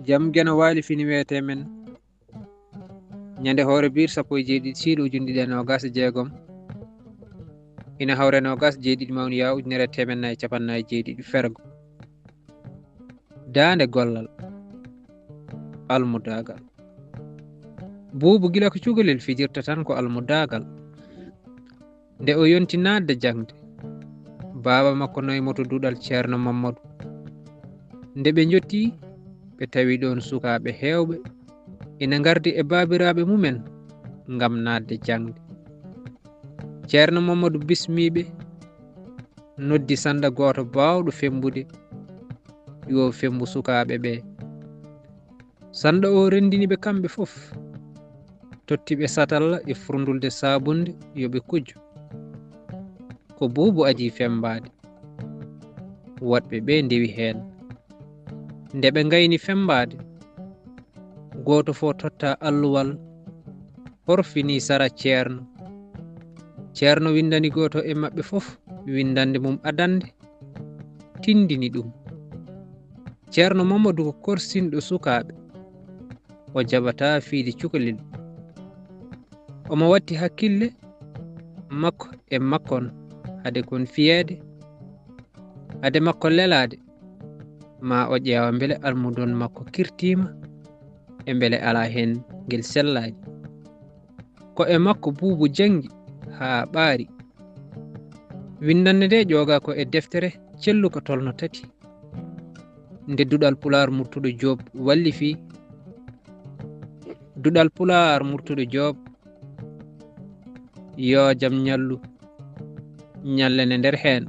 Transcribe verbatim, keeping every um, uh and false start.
Jam Geno waali fini wiyetee men ñande hoore biir sappo e jeeɗiɗi siiɗo ujundiɗe noogas e jeegom, ina hawre noogas jeeɗiɗi mawniyaa ujunere e teemen nayi e capanɗe nayi e jeeɗiɗi fergo. Daande gollal, almudaagal. Buubu gila ko cukalel fijirta tan ko almudaagal. Nde o yonti naatde jaŋde, baaba makko nawi mo to duɗal Ceerno Mammadu. Nde ɓe njottii, ɓe tawi ɗoon sukaaɓe heewɓe ina ngardi e baabiraaɓe mumen ngam naatde jaŋde. Ceerno Mammadu bismii ɓe, noddi sannda gooto baawɗo femmbude, yo femmbu sukaaɓe ɓee. Sannda o renndini ɓe kamɓe fof, totti ɓe satalla e furndulde saabunde yo ɓe kujju. Ko buubu adii femmbaade. Woɗɓe ɓee ndewi heen. Nde ɓe ngayni femmbaade, gooto fof totta alluwal, horfini sara Ceerno. Ceerno winndani gooto e maɓɓe fof winndannde mum adannde, tinndini ɗum. Ceerno Mammadu ko korsinɗo sukaaɓe, o jaɓataa fiyde cukalel. Omo watti hakkille makko e makkon, hade kon fiyeede, hade makko lelaade, ma o ƴeewa mbele almudon makko kirtiima e mbele alaa heen ngel sellaani. Ko e makko buubu janngi haa ɓaari. Winndannde nde ƴoogaa ko e deftere celluka tolno tati. Nde Duɗal Pulaar Murtuɗo Joob wallifii. Duɗal Pulaar Murtuɗo Joob, yo jam ñallu, ñallene nder heen.